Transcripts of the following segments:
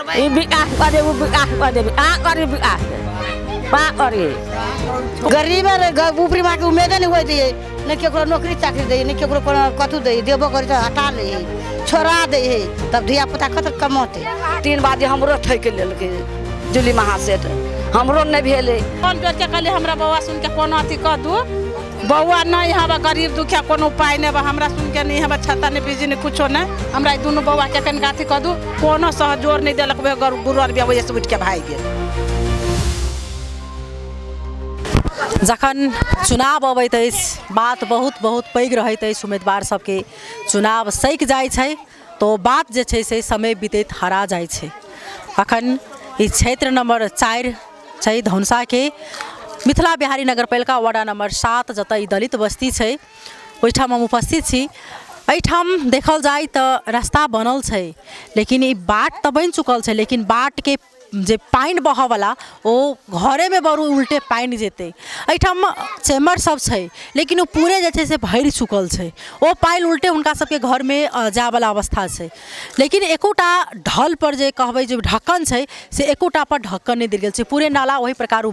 ई विकास करे, ओ विकास करे, आ करे विकास पा करे। गरीब रे, ऊपरी माँ के उम्मीदे नहीं हो दिए, नहीं केकरो नौकरी चाकरी दे, नहीं केकरो कोनो कथू दे, देबो करी तऽ हटा ले है, छोड़ा दे है, तब धिया पुता कत कमौते। 3 बाजे हमरो ठकि लेलकै जुली महासेठ, हमरो नहि भेलै। फोन जोड़ के कहली हमरा बौआ सुन के कोनो अथी कह दू, बौआ नहीं हवा, गरीब दुखिया कोनो उपाय नहीं बा, हमरा सुन के नहीं हवा, छत्ता नहीं, बिजली नहीं, कुछो नहीं, हमरा ई दुनू बौआ के कनिका अथी कह दू, कोनो सहजोर नहीं देलक, वह गुरु अरबिया वजह से उठि के भागि गेल। जखन चुनाव अबैत अछि बात बहुत बहुत पैघ रहैत अछि उम्मीदवार सबके, चुनाव सैक जाइ छै तऽ ओ बात जे छै से समय बीतैत हरा जाइ छै। अखन ई क्षेत्र नंबर 4 छै धनुषाके मिथिला बिहारी नगरपालिका वार्ड नंबर 7, जतऽ ई दलित बस्ती छै ओहिठाम हम उपस्थित छी। एहिठाम देखल जाय तऽ रास्ता बनल छै, लेकिन ई बाट तऽ बनि चुकल छै, लेकिन बाटके जे पानि बहऽवला ओ घरेमे बरू उल्टे पानि जेतै। एहिठाम चैम्बर सब छै, लेकिन ओ पूरे जे छै से भरि चुकल छै, ओ पानि उल्टे हुनका सबके घरमे जायवला अवस्था छै। लेकिन एकोटा ढलपर जे कहबै जे ढक्कन छै से एकोटा पर ढक्कन नहि देल गेल छै, पूरे नाला ओहि प्रकार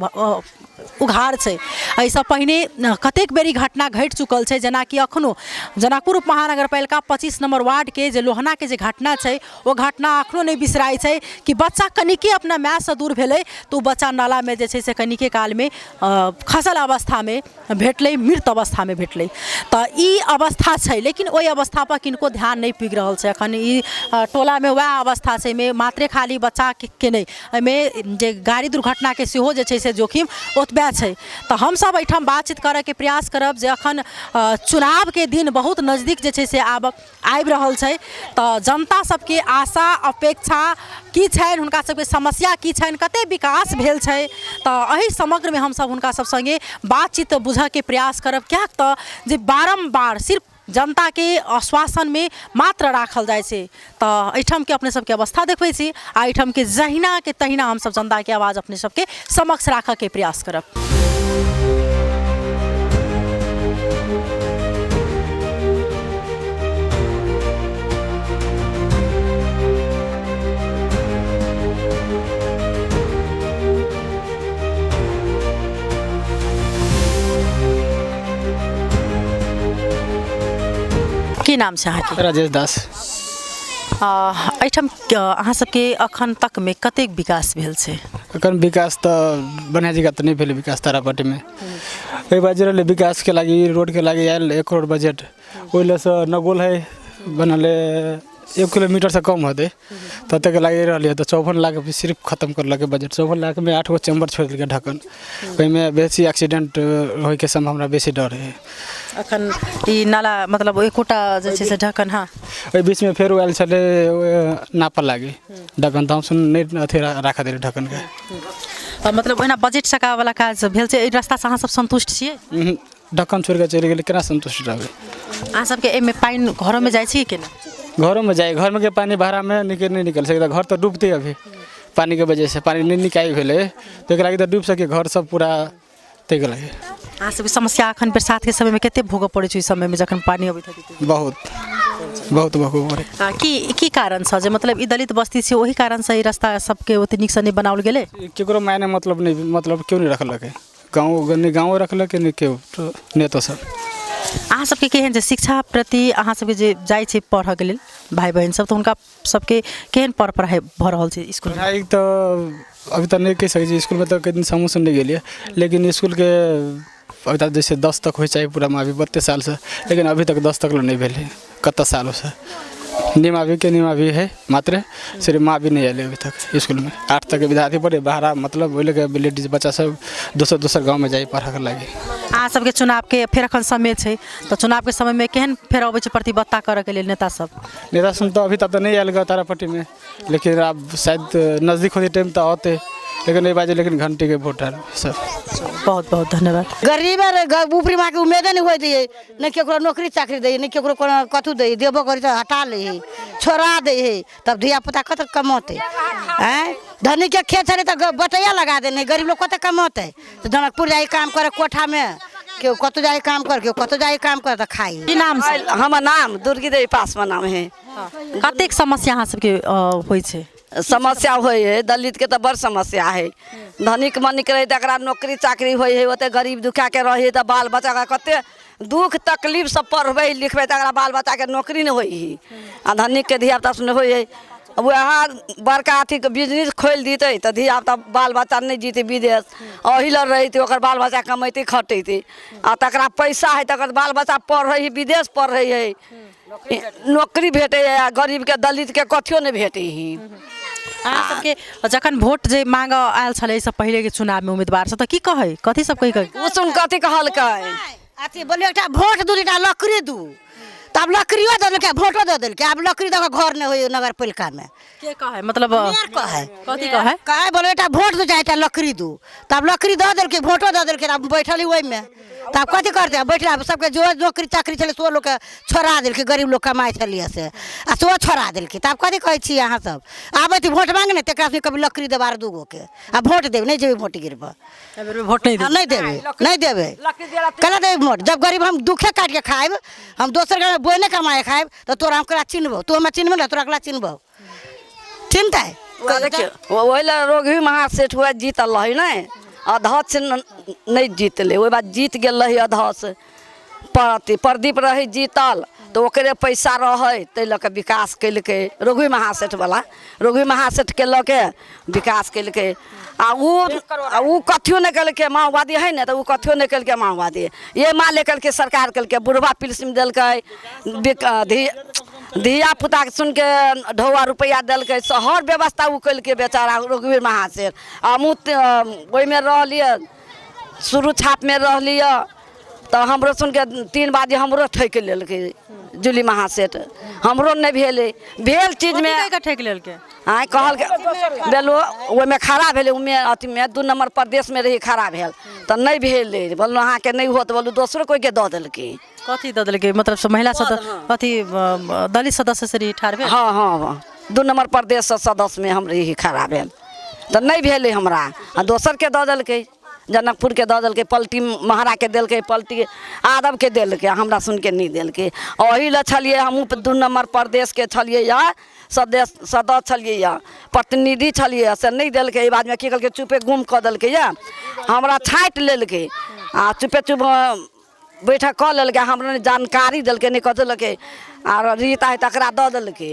उघार छै। एहिसँ पहिने कतेक बेर ई घटना घटि चुकल छै, जेनाकि अखनो जनकपुर उप महानगरपालिका 25 नंबर वार्डके जे लोहनाके जे घटना छै ओ घटना अखनो नहि बिसराइ छै कि बच्चा कनिके अपना मायसँ दूर भेलै तऽ ओ बच्चा नालामे जे छै से कनिके कालमे खसल अवस्थामे भेटलै, मृत अवस्थामे भेटलै। तऽ ई अवस्था छै, लेकिन ओहि अवस्थापर किनको ध्यान नहि पुगि रहल छै। एखन ई टोलामे वएह अवस्था छै, एहिमे मात्रे खाली बच्चाके नहि, एहिमे जे गाड़ी दुर्घटनाके सेहो जे छै से जोखिम ओतबे छै। तऽ हमसभ एहिठाम बातचीत करयके प्रयास करब जे एखन चुनावके दिन बहुत नजदीक जे छै से आब आबि रहल छै, तऽ जनता सबके आशा अपेक्षा की छनि, हुनका सबके समस्या की छनि, कते विकास भेल छै, तऽ एहि समग्रमे हमसब हुनका सब सङ्गे बातचीत बुझऽके प्रयास करब। किएक तऽ जे बारम्बार सिर्फ जनताके आश्वासनमे मात्र राखल जाइ छै। तऽ एहिठामके अपने सबके अवस्था देखबै छी आ एहिठामके जहिनाके तहिना हमसब जनताके आवाज अपने सबके समक्ष राखऽके प्रयास करब। की नाम छै अहाँके? राजेश दास। एहिठाम अहाँ सबके अखन तकमे कतेक विकास भेल छै? एखन विकास तऽ बढ़िआँ जकाँ तऽ नहि भेलै विकास तारापट्टीमे। एहि बाजि रहलै विकासके लागि रोडके लागि आयल 1 करोड़ बजट, ओहि लए से नगोल है बनल 1 किलोमीटरसँ कम हेतै ततेक लागि रहलै तऽ 54 लाख सिर्फ खतम करलकै बजट। 54 लाखमे 8 गो चैम्बर छोड़ि देलकै ढक्कन, ओहिमे बेसी एक्सीडेंट होइके सम्भावना बेसी डर है। अखन ई नाला मतलब एकोटा जे छै से ढक्कन, हाँ ओहि बीचमे फेर आयल छलै नापऽ लागि ढक्कन, तऽ हमसब नहि अथी राखऽ देलियै ढक्कनके। मतलब ओहिना बजट सकावला काज भेल छै। एहि रास्तासँ अहाँ सब सन्तुष्ट छियै? ढक्कन छोड़िकऽ चलि गेलै, केना सन्तुष्ट रहबै? अहाँ सबके एहिमे पानि घरोमे जाइ छी कि नहि? घरोमे जाइ, घरमे के पानि भाड़ामे निकल नहि निकल सकै, घर तऽ डूबतै अभी पानिके वजहसँ, पानि नहि निकाय भेलै ताहिके लागि तऽ डूबि सकै घर सब पूरा, ताहिके लागि। अहाँ सबके समस्या अखन बरसातके समयमे कते भोगऽ पड़ै छै? ओहि समयमे जखन पानि अबैत हेतै? बहुत बहुत भोगऽ पड़ै। की कारणसँ जे मतलब ई दलित बस्ती छै ओहि कारणसँ ई रास्ता सबके ओते नीकसँ नहि बनाओल गेलै? केकरो मायने मतलब नहि, मतलब केओ नहि रखलकै, गाँव नहि गाँवो रखलकै नहि केओ नेतो सब। अहाँ सबके केहन छै शिक्षा प्रति? अहाँ सबके जे जाइ छै पढ़ऽके लेल भाय बहिन सब, तऽ हुनका सबके केहन पढ़ाइ भऽ रहल छै इसकुलमे? पढ़ाइ तऽ अभी तऽ नहि कहि सकै छी, इसकुलमे तऽ कई दिन समूह से नहि गेलियै, लेकिन इसकुलके अभी तक जैसे 10 तक होइ चाही पूरामे अभी 32 सालसँ, लेकिन अभी तक 10 तक लए नहि भेलै कतेक सालोसँ। निमाबीके निमाबी है मात्र, सिर्फ माँ भी नहि अयलै अभी तक इसकुलमे। 8 तकके विद्यार्थी पढ़े बाहर, मतलब ओहि लऽ लेडीज बच्चा सब दोसर दोसर गाँवमे जाइ पढ़ऽके लागि। अहाँ सबके चुनावके फेर एखन समय छै, तऽ चुनावके समयमे केहन फेर अबै छै प्रतिबद्धता करऽके लेल नेता सब? नेता सब तऽ अभी तक तऽ नहि आयल गऽ तारापट्टीमे, लेकिन आब शायद नजदीक होतै टाइम तऽ औतै, लेकिन एहि बाजे लेकिन घंटीके वोट आयल सब। बहुत बहुत धन्यवाद। गरीब रे, ऊपरी माँ के उम्मीदे नहीं हो दिए, नहीं केकरो नौकरी चाकरी दे, नहीं केकरो कोनो कथू दे, देबो करी तऽ हटा ले है, छोड़ा दे है, तब धिया पुता कत कमौते? आँय धनी के खेत छलै तऽ बटैया लगा देने, गरीब लोग कत कमौते? तऽ जनकपुर जाइ काम करे कोठामे, केओ कतौ जाइ काम कर, केओ कतौ जाइ काम कर तऽ खाइ। की नाम छै? हमर नाम दुर्गी देवी पासवान नाम है। कतेक समस्या अहाँ सबके होइ छै? समस्या होइ है दलितके तऽ बड़ समस्या है। धनिक मनिक रहै तकरा नौकरी चाकरी होइ है, ओते गरीब दुखियाके रहै तऽ बाल बच्चाके कते दुःख तकलीफसँ पढ़बै लिखबै तकरा बाल बच्चाके नौकरी नहि होइ है। आ धनिकके धियापुता से नहि होइ है। वएह बड़का अथीके बिजनेस खोलि दितै तऽ धियापुता बाल बच्चा नहि जेतै विदेश, एही लए रहितै, ओकर बाल बच्चा कमेतै खटेतै। आ तकरा पैसा है तकर बाल बच्चा पढ़ै है, विदेश पढ़ै है, नौकरी भेटै है। आ गरीबके दलितके कथियो नहि भेटै है। अहाँ सबके जखन वोट जे मांगऽ आयल छलै एहिसँ पहिलेके चुनावमे उम्मीदवार सब, तऽ की कहै, कथी सब कहि कहि ओ सुन कथी कहलकै? अथी बोलियो, एकटा भोट दू, एकटा लकड़ी दू। तऽ आब लकड़ियो दऽ देलकै, भोटो दऽ देलकै, आब लकड़ी दऽ कऽ घर नहि होइए नगरपालिकामे। के कहै? मतलब मेयर कहै। कथी कहै? कहै बोलो, एकटा भोट दू चाहे एकटा लकड़ी दू। तऽ आब लकड़ी दऽ देलकै, भोटो दऽ देलकै, आब बैठल ही ओहिमे, तऽ आब कथी करतै? आब बैठल, आब सबके जो नौकरी चाकरी छलै सेहो लोकके छोड़ा देलकै। गरीब लोक कमाइ छलियै से, आ सेहो छोड़ा देलकै। तऽ आब कथी कहै छियै अहाँ सब? आबै छी भोट मांगे ने, तकरा से कभी लकड़ी देब आर दूगोके आ भोट देब नहि, जेबै भोट गिरबऽ। एहि बेर वोट नहि देबै? नहि देबै, नहि देबै। केना देबै भोट जब गरीब हम दुखे काटिके खायब, हम दोसर घर बोने कमाए खायब, तऽ तोरा हम ककरा चिन्हबौ? तू हमरा चिन्हबे ने, तोरा ककरा चिन्हबौ? चिन्हतै? देखियौ, ओहि लए रोगी महासेठ हुए जीतल रहै ने, अध्यक्ष नहि जीतलै। ओहि बाद जीत गेल रहै अध्यक्ष पर अथी प्रदीप रहै जीतल, तऽ ओकरे पैसा रहै, ताहि लऽ कऽ विकास केलकै। रघु महासेठवला रघु महासेठके लऽ के विकास केलकै। आ उ कथियो नहि केलकै। माओवादी हइ ने, तऽ उ कथियो नहि केलकै। माओवादी ये माले केलकै, सरकार केलकै, बुढ़वा पिलसिम देलकै, अथी धिया पुताके सुनिके ढौआ रुपैआ देलकै, हर व्यवस्था ओ केलकै बेचारा रघुवीर महासेठ। हमहूँ ओहिमे रहलियै, शुरू छापमे रहलियै, तऽ हमरो सुनके 3 बाजे हमरो ठकि लेलकै जूली महासेठ। हमरो नहि भेलै, भेल चीजमे ठकि लेलकै। आँय कहलकै बेलो ओहिमे खड़ा भेलै, ओहिमे अथीमे 2 नम्बर प्रदेशमे रही खड़ा भेल, तऽ नहि भेलै। बोललहुँ अहाँके नहि होत, बोलू दोसरो कोइके दऽ देलकै। कथी दऽ देलकै? मतलब महिला सदस्य अथी दलित सदस्य से रही ठाढ़ भेल? हँ हँ, 2 नम्बर प्रदेशसँ सदस्यमे हम रही खड़ा भेल, तऽ नहि भेलै हमरा, आ दोसरके दऽ देलकै। जनकपुरके दऽ देलकै, पलटी महाराके देलकै, पलटी आदवके देलकै, हमरा सुनके नहि देलकै। ओही लए छलियै हमहूँ 2 नम्बर प्रदेशके छलियै यऽ सदस्य, सदस्य छलियै यऽ, प्रतिनिधि छलियै, से नहि देलकै। एहि बादमे की केलकै? चुपे गुम कऽ देलकै यऽ, हमरा छाँटि लेलकै आ चुपे चुप बैठक कऽ लेलकै। हमरा नहि जानकारी देलकै, नहि कथी देलकै। आर रीता है तकरा दऽ देलकै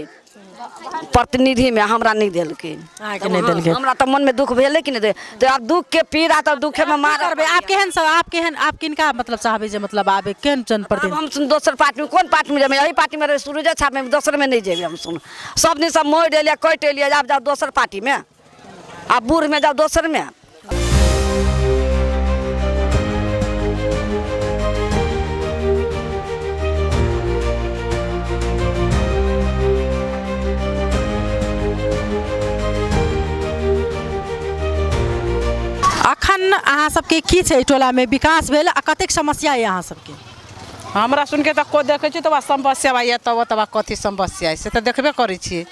प्रतिनिधिमे, हमरा नहि देलकै। अहाँके नहि देलकै? हमरा तऽ मनमे दुःख भेलै कि नहि? तऽ आब दुःखके पीड़ा तऽ दुःखेमे मार करबै। आप केहन सब, आप केहन, आप किनका मतलब चाहबै जे मतलब आबे केहन जनप्रतिनिधि? हम सुन दोसर पार्टीमे, कोन पार्टीमे जेबै? एही पार्टीमे रहबै, सुरुजे छापमे, दोसरमे नहि जेबै हम। सुन सब दिन सब मरि एलियै, कटि एलियै, आब जाउ दोसर पार्टीमे, आब बूढ़मे जाउ दोसरमे। अखन अहाँ सबके की छै टोलामे विकास भेल आ कतेक समस्या यऽ अहाँ सबके? हमरा सुनके तऽ को देखै छी तऽ समस्या बा एतऽ ओतबा, कथी समस्या है से तऽ देखबे करै छी।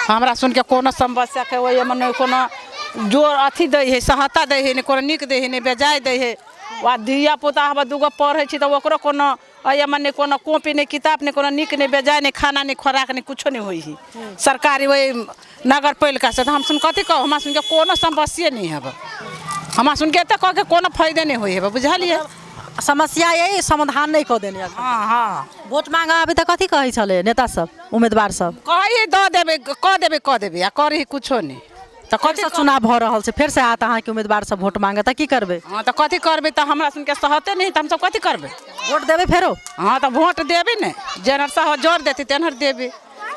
हमरा सुनके कोनो समस्याके ओहिमे नहि कोनो जोर अथी दै है, सहायता दै है, नहि कोनो नीक दै है, नहि बेजाय दै है। वा धिया पुता हम दूगो पढ़ै छी तऽ ओकरो कोनो एहिमे नहि कोनो कॉपी, नहि किताब, नहि कोनो नीक, नहि बेजाय, नहि खाना, नहि खोराक, नहि कुछो नहि होइ है सरकारी ओहि नगर पालिका से। तऽ हम सुन कथी कहू? हमरा सुनके कोनो समस्ये नहि हेबै। हमरा सुनके एते कह के कोनो फायदे नहि होइ हेबै, बुझलियै? समस्या यही समाधान नहि कऽ देने। हँ हँ। वोट मांगऽ आबै तऽ कथी कहै छलै नेता सब, उम्मीदवार सब? कहै दऽ देबै, कऽ देबै, कऽ देबै, आ करै कुछो नहि। तऽ कथी फेरसँ चुनाव भऽ रहल छै, फेरसँ आयत अहाँके उम्मीदवार सब वोट मांगे तऽ की करबै? हँ, तऽ कथी करबै? तऽ हमरा सुनके सहते नहि, तऽ हमसब कथी करबै? वोट देबै फेरो? हँ, तऽ वोट देबै ने, जेनहर सह जोर देतै तेनहर देबै।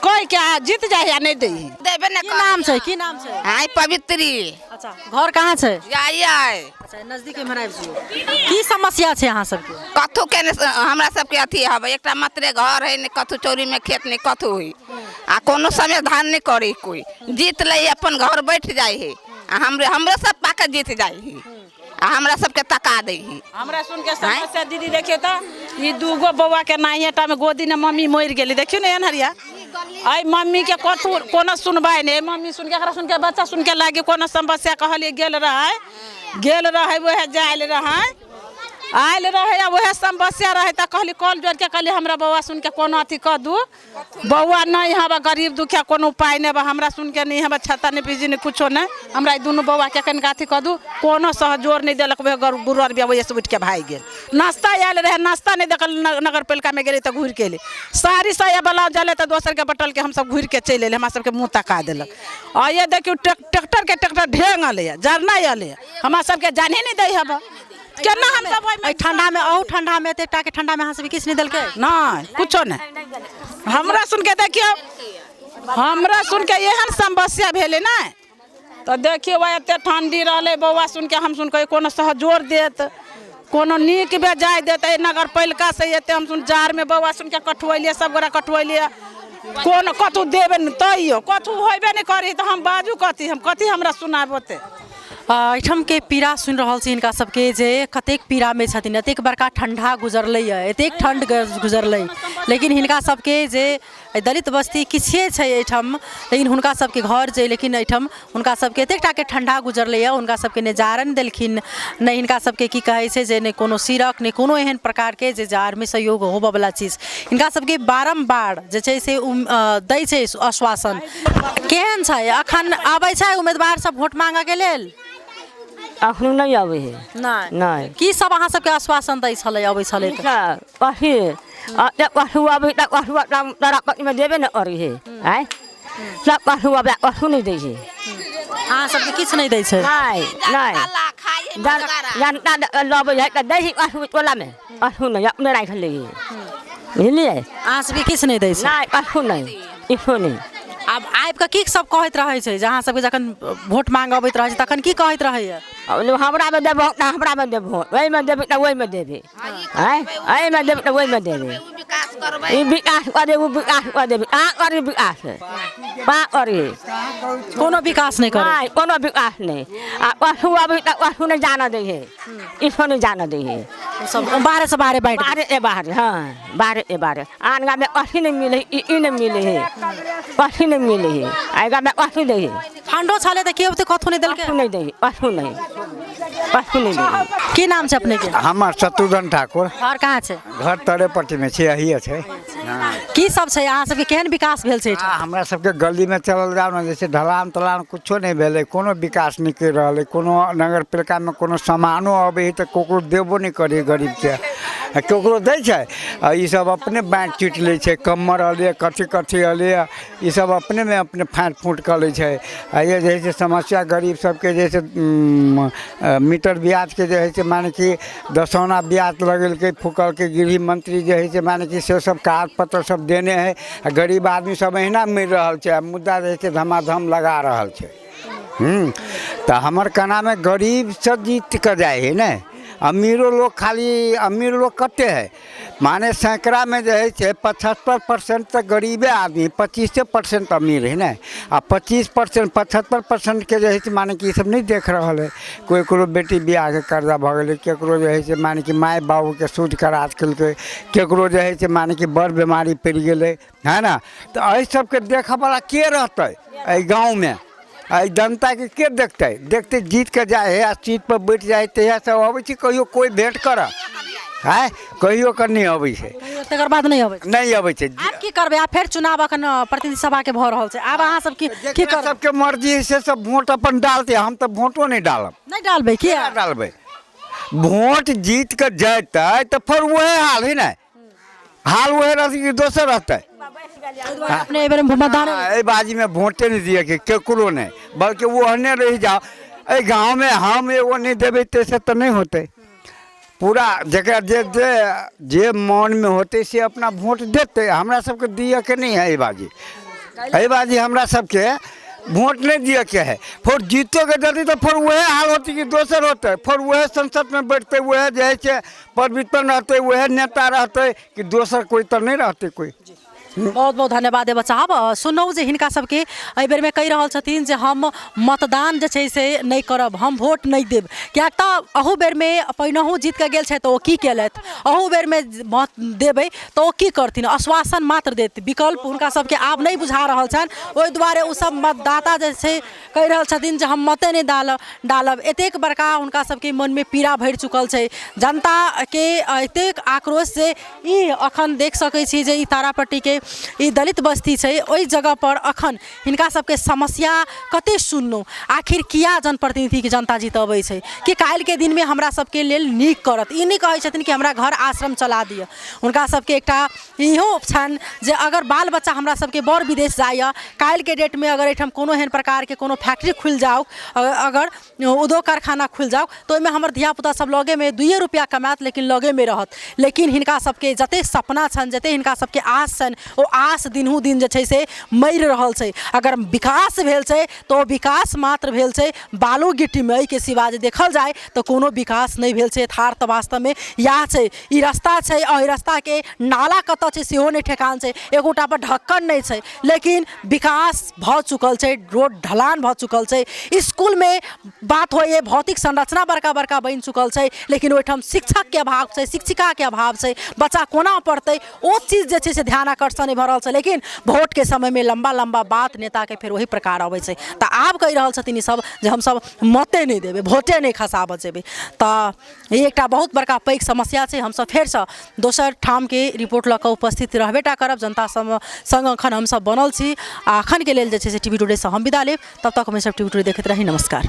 कहि के आ जीत जाइ आ नहि दै। देबे ने। की नाम छै? की नाम छै? आइ पवित्री। अच्छा, घर कहाँ छै? आइ। अच्छा, नजदीक एम्हर आबि जियौ। की समस्या छै अहाँ सबके? कथू के ने हमरा सबके अथी हवे, एकटा मात्रे घर है, नहि कथू चौरी में खेत, नहि कथू है, आ कोनो समाधान नहि करे कोई। जीत ले अपन घर बैठ जाइ है, आ हमरे हमरे सब पाके जीत जाइ है, आ हमरा सबके तका दै है। हमरा सुन के समस्या दीदी देखियौ तऽ ई दूगो बौआ के नाहिए टा में गोदी ने मम्मी मरि गेली। देखियौ ने एनहरिया, एहि मम्मी के कथू कोनो सुनवाइ नहि। मम्मी सुन के, एकरा सुन के, बच्चा सुन के लागी कोनो समस्या कहलियै। गेल रहै, गेल रहै, वएह जायल रहै। आयल रहे आ उएह समस्या रहे तऽ कहली कॉल जोड़ि के कहली हमरा बौआ सुन के कोनो अथी कऽ दू बौआ नहि हबा गरीब दुखिया कोनो उपाय नहि बा हमरा सुन के नहि हबा छत्ता नहि बिजली नहि कुछो नहि हमरा ई दुनू बौआ के कनिक अथी कऽ दू कोनो सहजोर नहि देलक वएह गुरर बिया वएह उठि के भागि गेल नाश्ता आयल रहे नाश्ता नहि देखल नगर पालिकामे गेलै तऽ घुरि के एलै साड़ी साया ब्लाउज एलै तऽ दोसरके बटल के हमसब घुरि के चलि एलै हमरा सबके मुँह तका देलक आ ये देखियौ ट्रैक्टरके ट्रैक्टर ढेंग एलैए जरना एलैए हमरा सबके जाने नहि दै हबा केना हमसब ओहिमे एहि ठंडा में अहू ठंडा में एते टाके ठंडा में अहाँ सबके किछु नहि देलकै नहि कुछो नहि हमरा सुन के देखियौ हमरा सुन के एहन समस्या भेलै ने तऽ देखियौ आइ एते ठंडी रहलै बौआ सुन के हम सुन के कोनो सहजोर देत कोनो नीक बेजाय देत एहि नगर पालिका से एते हम सुन जाड़मे बौआ सुन के कठुएलियै सब गोरा कठुएलियै कोनो कतहु देबे नहि तैयो कतहु होयबे नहि करी तऽ हम बाजू कथी हम कथी हमरा सुनाबते एहिठामके पीड़ा सुनि रहल छी हिनका सबके जे कतेक पीड़ामे छथिन एतेक बड़का ठण्डा गुजरलैए एतेक ठण्ड गुजरलै लेकिन हिनका सबके जे एहि दलित बस्ती किछे छै एहिठाम लेकिन हुनका सबके घर छै लेकिन एहिठाम हुनका सबके एतेक टाके ठण्डा गुजरलैए हुनका सबके नहि जारनि देलखिन नहि हिनका सबके की कहै छै जे नहि कोनो सीरक नहि कोनो एहन प्रकारके जे जाड़मे सहयोग होबऽवला चीज हिनका सबके बारम्बार जे छै से दै छै आश्वासन केहन छै अखन आबै छै उम्मीदवार सब वोट मांगऽके लेल अखन नहि अबै है नहि नहि की सब अहाँ सबके आश्वासन दै छलै अबै छलै तऽ कथी कथू अबै तऽ कथू तोरा पतिमे देबे ने करै है आँय सब कथू अबै कथू नहि दै छै अहाँ सबके किछु नहि दै छै नहि नहि जनता लबै है तऽ दै है कथू टोलामे कथू नहि अपने राखि लै है बुझलियै अहाँ सबके किछु नहि दै छै नहि कथू नहि किछो नहि आब आबि कऽ की सब कहैत रहै छै जे अहाँ सबके जखन वोट मांगऽ अबैत रहै छै तखन की कहैत रहैया हमरामे देबहो तऽ हमरामे देबहो ओहिमे देबही तऽ ओहिमे देबही आँय एहिमे देबही तऽ ओहिमे देबही ई विकास कऽ देबी ओ विकास कऽ देबी कहाँ करी विकास कहाँ करी कोनो विकास नहि करै नहि कोनो विकास नहि आ कथू अबै तऽ कथू नहि जानऽ दै है इसो नहि जानऽ दै है सब बाहरे से बाहरे बाँटि बाहरे ए बाहरे हाँ बाहरे ए बाहरे आन गाममे कथी नहि मिलै ई ई नहि मिलै है कथी नहि मिलै है एहि गाममे कथी दै है ठंडो छलै तऽ केओ तऽ कथू नहि देलकै कथू नहि दै है कथू नहि कथू नहि दै है की नाम छै अपने के हमर शत्रुघ्न ठाकुर घर कहाँ छै घर तरेपट्टीमे छै अहिए छै की सब छै अहाँ सबके केहन विकास भेल छै एहिठाम? आ हमरा सबके गलीमे चलल जाउ ने जैसे ढलान तलान कुछो नहि भेलै कोनो विकास नहि करि रहल है कोनो नगर पालिकामे कोनो सामानो अबै है तऽ ककरो देबो नहि करै है गरीबके आ ककरो दै छै आ ईसब अपने बाँटि चीट लै छै कम्मर अलै कथी कथी अलै ईसब अपनेमे अपने फाँटि फूट कऽ लै छै आ ये जे हइ से समस्या गरीब सबके जे हइ से मीटर ब्याजके जे हइ से माने कि दसौना ब्याज लगेलकै फुकलकै गृह मंत्री जे हइ से माने कि से सब कागज पत्र सब देने हइ आ गरीब आदमी सब अहिना मरि रहल छै आ मुद्दा जे हइ से धमाधम लगा रहल छै तऽ हमर कहनामे गरीब सब जीत कऽ जाइ हइ ने अमीरो लोग खाली अमीर लोग कते हइ माने सैकड़ामे जे हइ से 75% तऽ गरीबे आदमी 25% अमीर हइ ने आ 25% 75%के जे हइ से माने कि ईसब नहि देख रहल हइ कोइ ककरो बेटी बियाहके कर्जा भऽ गेलै ककरो जे हइ से माने कि माय बाबूके सूद कराज केलकै ककरो जे हइ से माने कि बड़ बीमारी पड़ि गेलै है ने तऽ एहि सबके देखऽवला के रहतै एहि गाँवमे एहि जनताके के देखतै देखतै जीत कऽ जाइ हइ आ सीटपर बैठ जाइ हइ तहियासँ अबै छै कहियो कोइ भेँट करऽ आँय कहियो कऽ नहि अबै छै तकर बाद नहि अबै छै नहि अबै छै आब की करबै आब फेर चुनाव अखन प्रतिनिधि सभाके भऽ रहल छै आब अहाँ सब की की जेकरा करबै सबके मर्जी हइ से सब वोट अपन डालतै हम तऽ वोटो नहि डालब नहि डालबै किया डालबै वोट जीत कऽ जेतै तऽ फेर उएह हाल हइ ने हाल उएह रहतै कि दोसर रहतै अपने एहि बेर मतदान एहि बाजीमे वोटे नहि दिअके केकरो नहि बल्कि ओहने रहि जाओ एहि गाँवमे हम एगो नहि देबै ताहिसँ तऽ नहि होतै पूरा जकरा जे जे जे मोनमे होतै से अपना वोट देतै हमरा सबके दिअके नहि है एहि बाजी एहि बाजी हमरा सबके वोट नहि दिअके है फेर जीतोके देतै तऽ फेर उएह हाल होतै कि दोसर होतै फेर उएह संसदमे बैठतै उएह जे हइ से परिवर्तन रहतै उएह नेता रहतै कि दोसर कोइ तऽ नहि रहतै कोइ बहुत बहुत धन्यवाद देबऽ चाहब। सुनलहुँ जे हिनका सबके एहि बेरमे कहि रहल छथिन जे हम मतदान जे छै से नहि करब, हम वोट नहि देब, किएक तऽ अहू बेरमे पहिनहु जीत कऽ गेल छथि तऽ ओ की केलथि, अहू बेरमे मत देबै तऽ ओ की करथिन, आश्वासन मात्र देत, विकल्प हुनका सबके आब नहि बुझा रहल छनि। ओहि दुआरे ओसब मतदाता जे छै कहि रहल छथिन जे हम मते नहि डालब। एतेक बड़का हुनका सबके मनमे पीड़ा भरि चुकल छै, जनताके एतेक आक्रोश जे ई अखन देख सकै छी जे ई तारापट्टीके ई दलित बस्ती छै, ओहि जगहपर अखन हिनका सबके समस्या कते सुनलहुँ। आखिर किया जनप्रतिनिधिके जनता जितबै छै कि काल्हिके दिनमे हमरा सबके लेल नीक करत? ई नहि कहै छथिन कि हमरा घर आश्रम चला दिअ। हुनका सबके एकटा इहो छनि जे अगर बाल बच्चा हमरा सबके बड़ विदेश जाइए, काल्हिके डेटमे अगर एहिठाम कोनो एहन प्रकारके कोनो फैक्ट्री खुलि जाउ, अगर उद्योग कारखाना खुलि जाउ, तऽ ओहिमे हमर धियापुता सब लगेमे दुइए रुपैआ कमायत लेकिन लगेमे रहत। लेकिन हिनका सबके जतेक सपना छनि, जतेक हिनका सबके आस छनि, ओ आस दिनहु दिन जे छै से मरि रहल छै। अगर विकास भेल छै तऽ ओ विकास मात्र भेल छै बालू गिट्टीमे, एहिके सिवा जे देखल जाय तऽ कोनो विकास नहि भेल छै। यथार्थ वास्तवमे इएह छै। ई रस्ता छै, एहि रस्ताके नाला कतऽ छै सेहो नहि ठेकान छै, एगोटा पर ढक्कन नहि छै, लेकिन विकास भऽ चुकल छै, रोड ढलान भऽ चुकल छै। इसकुलमे बात होइए, भौतिक संरचना बड़का बड़का बनि चुकल छै, लेकिन ओहिठाम शिक्षकके अभाव छै, शिक्षिकाके अभाव छै। बच्चा कोना पढ़तै, ओ चीज जे छै से ध्यान आकर्षण नहि भऽ रहल छै। लेकिन भोटके समयमे लम्बा लम्बा बात नेताके फेर ओही प्रकार अबै छै। तऽ आब कहि रहल छथिन ईसब जे हमसब मते नहि देबै, भोटे नहि खसाबऽ जेबै। तऽ ई एकटा बहुत बड़का पैघ समस्या छै। हमसब फेरसँ दोसर ठामके रिपोर्ट लऽ कऽ उपस्थित रहबे टा करब। जनता सङ्ग एखन हमसब बनल छी। आ एखनके लेल जे छै से टी वी टुडेसँ हम विदा लेब। तब तक हमेशा टी वी टुडे देखैत रही। नमस्कार।